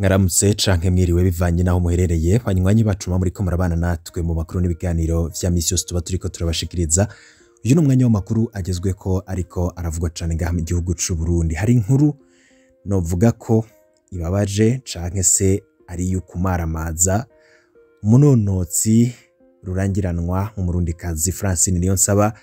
Mwaramutse canke mwiriwe bivanye naho muherereye, banywanyi bacu muriko murabana natwe mu makuru n'ibiganiro vya misi yose tuba turiko turabashikiriza. Uyu ni umwanya w'amakuru agezweko ariko aravugwa cane ngaha mu gihugu c'u Burundi. Hari inkuru novuga ko ibabaje canke se ari iy'ukumaramaza. Umunonotsi rurangiranwa w'umurundikazi Francine Niyonsaba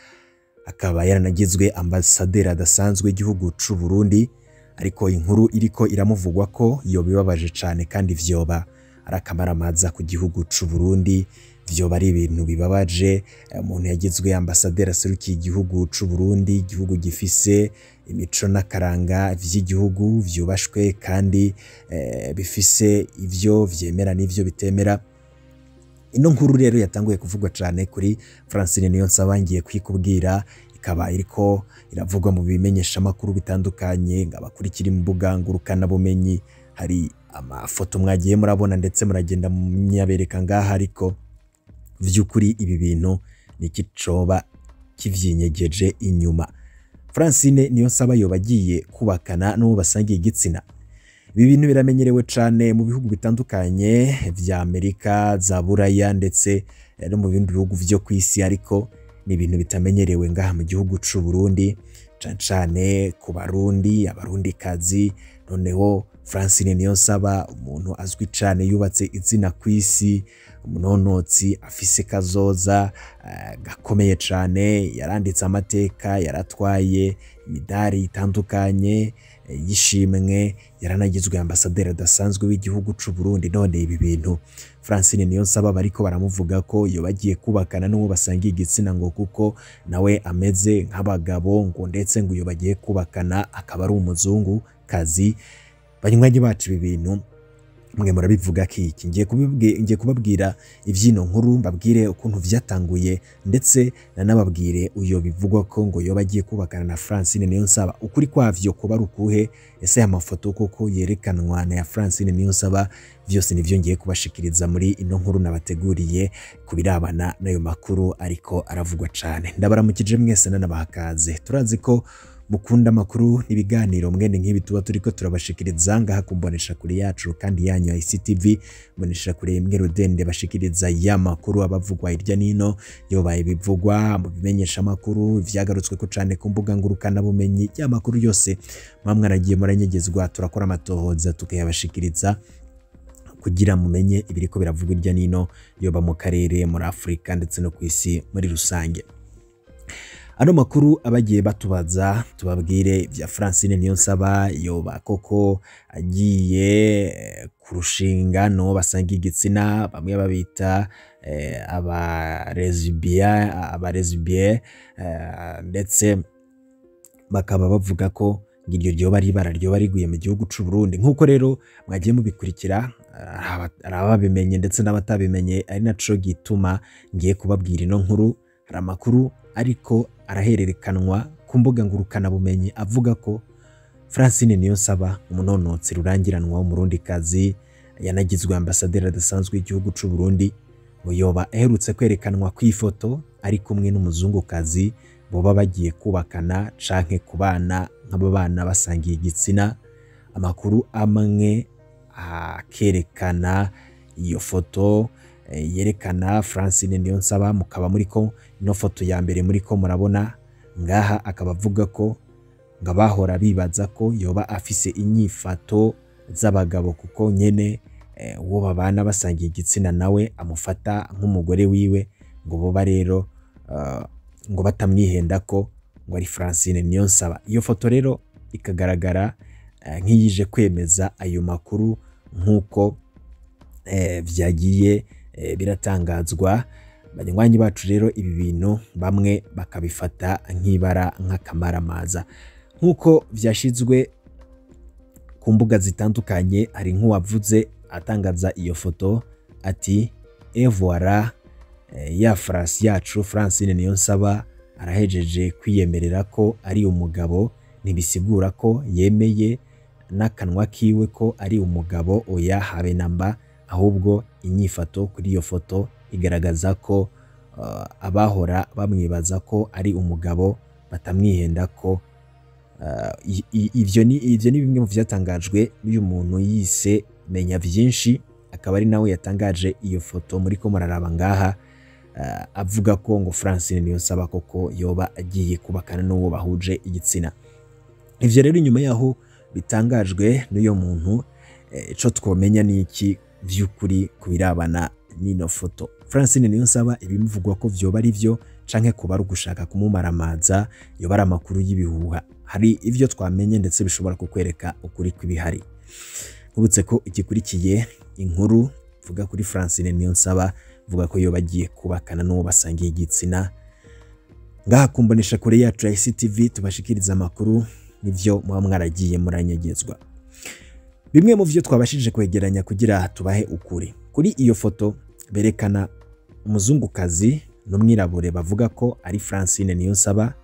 akaba yaranagizwe ambasaderi adasanzwe w'igihugu c'u Burundi, ariko inkuru iriko iramuvugwa ko yoba ibabaje cane kandi vyoba ari akamaramaza ku gihugu c'u Burundi, vyoba ari ibintu bibabaje. Umuntu yagizwe ambasaderi aserukiye igihugu c'u Burundi, igihugu gifise imico n'akaranga vy'igihugu vyubashwe kandi bifise ivyo vyemera n'ivyo bitemera. Ino nkuru rero yatanguye kuvugwa cane kuri Francine Niyonsaba, ngiye kuyikubwira, ikaba iriko iravugwa mu bimenyeshamakuru bitandukanye, abakurikira imbuga ngurukanabumenyi. Hari amafoto mwagiye murabona ndetse muragenda munyabereka ngaha, ariko vy'ukuri ibi bintu niki coba kivyinyegeje inyuma? Francine Niyonsaba yoba agiye kubakana n'uwo basangiye igitsina. Ibi bintu biramenyerewe cane mu bihugu bitandukanye vya Amerika, za Buraya ndetse no mu bindi bihugu vyo kw'isi, ariko ni ibintu bitamenyerewe ngaha mu gihugu c'u Burundi, cane cane ku Barundi, abarundikazi. Noneho Francine Niyonsaba, umuntu azwi cane yubatse izina kw'isi, umunonotsi afise kazoza gakomeye cane, yaranditse amateka, yaratwaye imidari itandukanye y'ishimwe, yaranagizwe ambasaderi adasanzwe w'igihugu c'u Burundi. None ibi bintu Francine Niyonsaba bariko baramuvuga ko yoba agiye kubakana n'uwo basangiye igitsina, ngo kuko nawe ameze nk'abagabo, ngo ndetse ngo iyo bagiye kubakana akaba ari umuzungu kazi. Banywanyi bacu, ibi bintu mwe murabivuga kiki? Ngiye kubabwira ivyino nkuru, mbabwire ukuntu vyatanguye, ndetse nanababwire uyo bivugwa ko ngo yoba agiye kubakana na Francine Niyonsaba, ukuri kwavyo kuba ari ukuhe? Ese aya mafoto koko yerekanwa na ya Francine Niyonsaba? Vyose nivyo ngiye kubashikiriza muri ino nkuru nabateguriye kubirabana n'ayo makuru ariko aravugwa cane. Ndabaramukije mwese nanabahakaze. Turazi ko mukunda amakuru n'ibiganiro mwene nk'ibi tuba turiko turabashikiriza ngaha kumbonesha kure yacu kandi yanyu ya ICTV, mbonesha kure imwe rudende bashikiriza ya makuru abavugwa hirya nino, yoba ibivugwa mu bimenyesha makuru vyagarutswe ko cane ku mbuga ngurukana bumenyi, ya makuru yose mwamwe aragiye muranyegezwa, turakora amatohoza tukayabashikiriza kugira mumenye ibiriko biravugwa hirya nino, yoba mu karere, muri Afrika ndetse no kw'isi muri rusange. Ano makuru abagiye batubaza tubabwire vya Francine Niyonsaba, yoba koko agiye kurushinga no basangiye igitsina, bamwe babita abarezibia, ndetse bakaba bavuga ko iryo ryoba ari ibara ryoba riguye mu gihugu c'u Burundi. Nkuko rero mwagiye mubikurikira, hari ababimenye ndetse n'abatabimenye, ari naco gituma ngiye kubabwira ino nkuru. Hari amakuru ariko arahererekanwa ku mbuga ngurukanabumenyi avuga ko Francine Niyonsaba, umunonotsi rurangiranwa w'umurundikazi yanagizwe ambasaderi adasanzwe w'igihugu c'u Burundi, ngo yoba aherutse kwerekanwa kw'ifoto ari kumwe n'umuzungukazi boba bagiye kubakana canke kubana nk'ababana basangiye igitsina. Amakuru amwe akerekana iyo foto yerekana Francine Niyonsaba, mukaba muriko ino foto ya mbere muriko murabona ngaha, akaba avuga ko ngo abahora bibaza ko yoba afise inyifato z'abagabo kuko nyene uwo babana basangiye igitsina nawe amufata nk'umugore wiwe, ngo boba rero ngo batamwihenda ko ngo ari Francine Niyonsaba. Iyo foto rero ikagaragara nk'iyije kwemeza ayo makuru nk'uko vyagiye biratangazwa. Banywanyi bacu rero ibi bintu bamwe bakabifata nk'ibara, nk'akamaramaza, nk'uko vyashizwe ku mbuga zitandukanye. Hari nk'uwavuze atangaza iyo foto ati: "Et voilà, ya Franci yacu Francine Niyonsaba arahejeje kwiyemerera ko ari umugabo. Ntibisigura ko yemeye n'akanwa kiwe ko ari umugabo, oya habe namba, ahubwo inyifato kuri iyo foto igaragaza ko abahora bamwibaza ko ari umugabo batamwihenda ko." Ivyo ni bimwe mu vyatangajwe n'uyu muntu yise kumenya vyinshi, akaba ari nawe yatangaje iyo foto muri ko muraraba ngaha, avuga ko ngo Francine Niyonsaba koko yoba agiye kubakana n'uwo bahuje igitsina. Ivyo rero inyuma yaho bitangajwe n'uyo muntu, ico twomenya ni iki vy'ukuri kubirabana n'ino foto? Francine Niyonsaba ibimuvugwa ko vyoba ari vyo canke kuba ari ugushaka kumumaramaza, yoba ari amakuru y'ibihuha? Hari ivyo twamenye ndetse bishobora kukwereka ukuri kw'ibihari. Nkubutse ko igikurikiye inkuru vuga kuri Francine Niyonsaba, vuga ko yoba agiye kubakana n'uwo basangiye igitsina. Ngaha kumbonesha kure yacu ya ICTV tubashikiriza amakuru nivyo muba mwaragiye muranyegezwa. Bimwe mu vyo twabashije kwegeranya kugira tubahe ukuri kuri iyo foto berekana umuzungukazi n'umwirabure bavuga ko ari Francine Niyonsaba,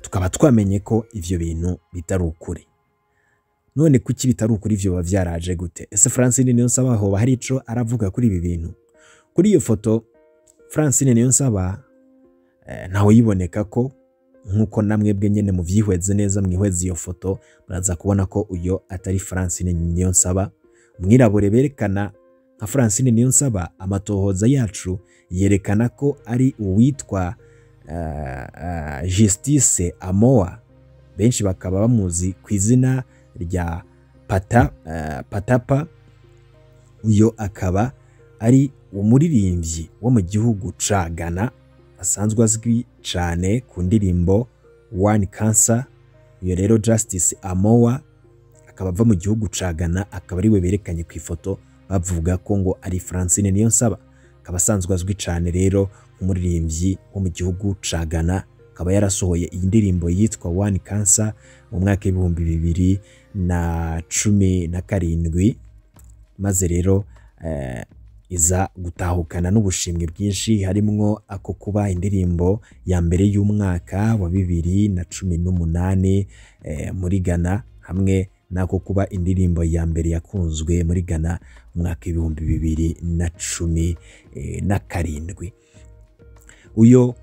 tukaba twamenye ko ivyo bintu bitari ukuri. None kuki bitari ukuri? Ivyo biba vyaraje gute? Ese Francine Niyonsaba hoba hari ico aravuga kuri ibi bintu? Kuri iyo foto Francine Niyonsaba ntawe yiboneka ko, nkuko namwebwe nyene muvyihweze neza, mwihweze iyo foto muraza kubona ko uyo atari Francine Niyonsaba. Umwirabure berekana nka Francine Niyonsaba, amatohoza yacu yerekana ko ari uwitwa Justice Amoa, benshi bakaba bamuzi ku izina rya Patapa. Uyo akaba ari umuririmbyi wo mu gihugu ca Ghana, asanzwe azwi cane ku ndirimbo One Cancer. Uyo rero Justice Amoa akaba ava mu gihugu ca Ghana, akaba ariwe berekanye ku ifoto bavuga ko ngo ari Francine Niyonsaba. Akaba asanzwe azwi cane rero nk'umuririmbyi wo mu gihugu ca Ghana, akaba yarasohoye iyi ndirimbo yitwa One Cancer mu mwaka 2017, maze rero iza gutahukana n'ubushimwe bwinshi, harimwo ako kuba indirimbo ya mbere y'umwaka wa 2018 muri Ghana, hamwe nako kuba indirimbo ya mbere yakunzwe muri Ghana mu mwaka 2017. Uyo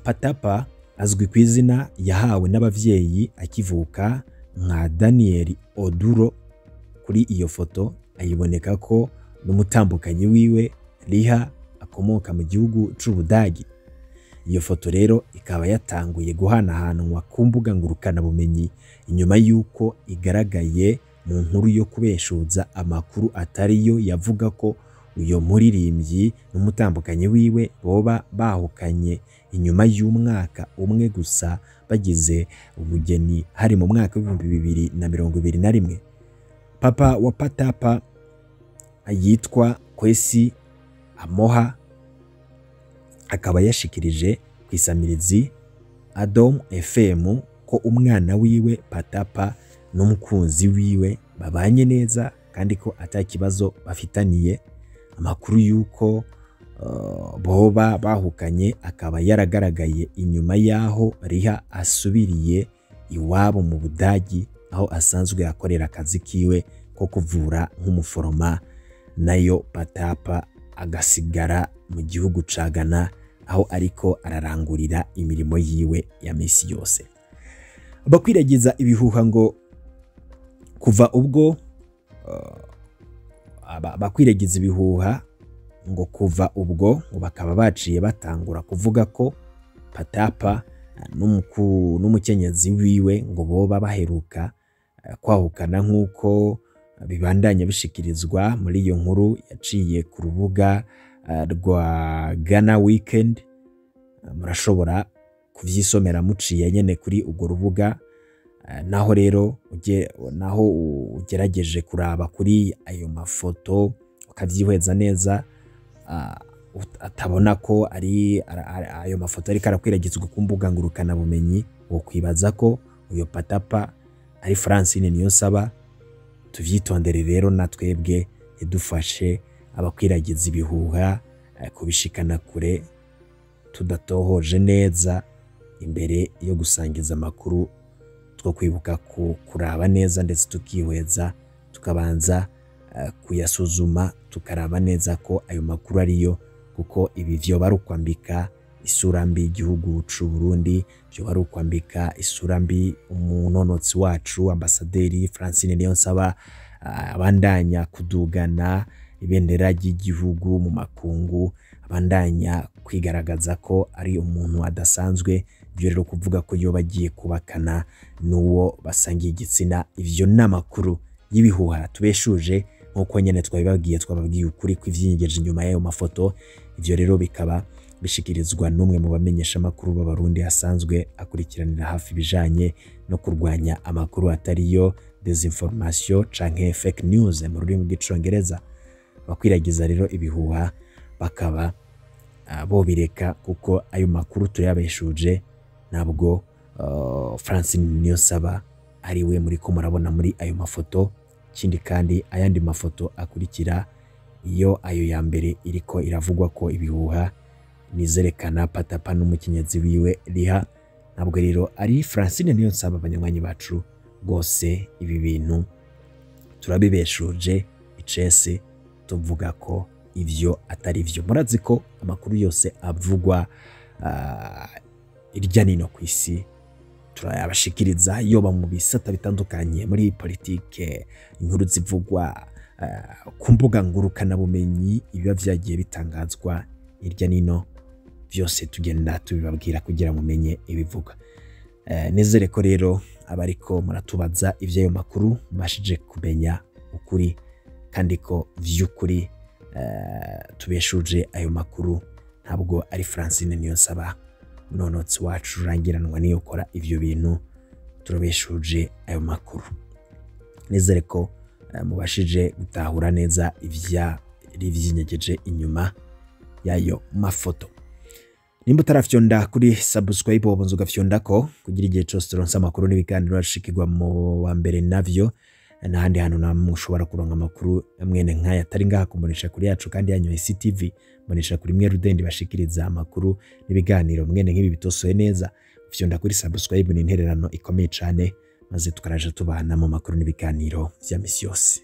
Patapa azwi ku izina yahawe n'abavyeyi akivuka nka Daniel Oduro. Kuri iyo foto ayiboneka ko n'umutambukanyi wiwe Riha akomoka mu gihugu c'Ubudagi. Iyo foto rero ikaba yatanguye guhanahanwa ku mbuga ngurukana bumenyi inyuma y'uko igaragaye mu nkuru yo kubeshuza amakuru atariyo yavuga ko uyo muririmbyi n'umutambukanyi wiwe boba bahukanye inyuma y'umwaka umwe gusa bagize ubugeni, hari mu mwaka 2021. Papa wa Patapa yitwa Kwesi Amoha akaba yashikirije ku isamirizi Adom FM ko umwana wiwe Patapa n'umukunzi wiwe babanye neza kandi ko atakibazo bafitaniye. Amakuru y'uko boba bahukanye akaba yaragaragaye inyuma y'aho Riha asubiriye iwabo mu Budagi, aho asanzwe akorera akazi kiwe ko kuvura nk'umuforoma, nayo Patapa agasigara mu gihugu ca Ghana aho ariko ararangurira imirimo yiwe ya misi yose. Abakwiragiza ibihuha ngo kuva ubwo abakwiragiza ibihuha ngo kuva ubwo ngo bakaba baciye batangura kuvuga ko Patapa n'umukenyezi wiwe ngo boba baheruka kwahukana, nk'uko bibandanya bishikirizwa muri iyo nkuru yaciye ku rubuga rwa Ghana Weekend. Murashobora kuvyisomera muciye nyene kuri urwo rubuga. Naho rero naho ugerageje kuraba kuri ayo mafoto ukavyihweza neza, atabona ko ari ayo mafoto ariko arakwiragizwa ku mbuga ngurukana bumenyi, wo kwibaza ko uyo Patapa ari Francine Niyonsaba. Tuvyitondere rero na twebwe idufashe abakwiragiza ibihuha kubishikana kure tudatohoje neza imbere yo gusangiza amakuru. Two kwibuka kuraba neza ndetse tukihweza, tukabanza kuyasuzuma, tukaraba neza ko ayo makuru ariyo, kuko ibi vyo bari ukwambika isura mbi igihugu c'u Burundi, vyo bari ukwambika isura mbi umunonotsi wacu ambasaderi Francine Niyonsaba. abandanya kudugana ibendera ry'igihugu mu makungu, abandanya kwigaragaza ko ari umuntu adasanzwe. Ivyo rero kuvuga ko yoba agiye kubakana n'uwo basangiye igitsina, ivyo n'amakuru y'ibihuha tubeshuje nkuko nyene twabibabwiye, twababwiye ukuri kw'ivyinyegeje inyuma y'ayo mafoto. Ivyo rero bikaba bishikirizwa n'umwe mu bamenyesha amakuru b'Abarundi asanzwe akurikiranira hafi ibijanye no kurwanya amakuru atariyo, desinformation canke fake news mu rurimi rw'Icongereza. Abakwiragiza rero ibihuha bakaba bobireka, kuko ayo makuru turayabeshuje. Ntabwo Francine Niyonsaba ari we muriko murabona muri ayo mafoto. Ikindi kandi, ayandi mafoto akurikira iyo ayo ya mbere iriko iravugwa ko ibihuha nizerekana Patapa n'umukenyezi wiwe Riha, ntabwo rero ari Francine Niyonsaba. Abanywanyi bacu rwose, ibi bintu turabibeshuje icese, tuvuga ko ivyo atari vyo. Murazi ko amakuru yose avugwa irya nino ku isi turayabashikiriza, yoba mu bisata bitandukanye, muri politike, inkuru zivugwa ku mbuga ngurukanabumenyi, ibiba vyagiye bitangazwa hirya nino, byose tugenda tubibabwira kugira mumenye ibivuga. Nizere ko rero abariko muratubaza ivy'ayo makuru mubashije kumenya ukuri, kandi ko vy'ukuri tubeshuje ayo makuru. Ntabwo ari Francine Niyonsaba munonotsi wacu rurangiranwa niyo ukora ivyo bintu, turabeshuje ayo makuru. Nizere ko mubashije gutahura neza ivyari vyinyegeje inyuma y'ayo mafoto. Nimba utarafyonda kuri subscribe, wobonza ugafyondako kugira igihe cose turonse amakuru n'ibiganiro ashikirwa mu wa mbere navyo. N'ahandi hantu namwe ushobora kuronka amakuru mwene nk'aya atari ngaha kumbonesha kuri yacu kandi yanyu ICTV, mbonesha kuri mwe rudendi bashikiriza amakuru n'ibiganiro mwene nk'ibi bitosoye neza. Fyonda kuri subscribe, ni intererano ikomeye cane, maze tukaraja tubana mu makuru n'ibiganiro vya misi yose.